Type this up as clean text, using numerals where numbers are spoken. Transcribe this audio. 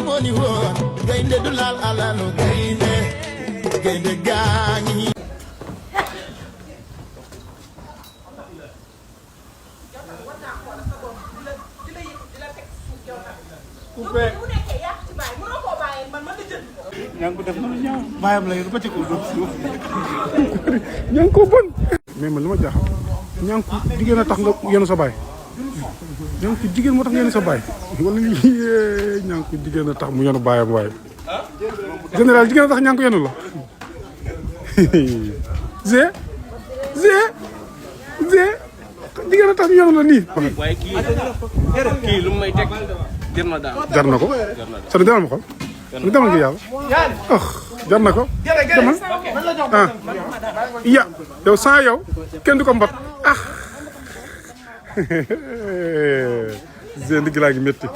moo ni woon gaynde du laal alalu gaynde gaynde gaañi ñang ko def na ñaaw bayam la yu ba ci ko do suuf ñang ko bon mais man luma jaxam ñang ko jigéen tax nga yenu sa bay ñang ko jigéen mo tax yenu sa bay wala ñang ko jigéen tax mu yenu bayam way général jigéen tax ñang ko yenu la zé jigéen tax ñu yenu la ni way ki lu may tek jar na ko sa demal ma xol lu demal ngi yàlla jar na ko demal ya yow sans yow kenn du ko mbot Zé ndigg laa ngi métti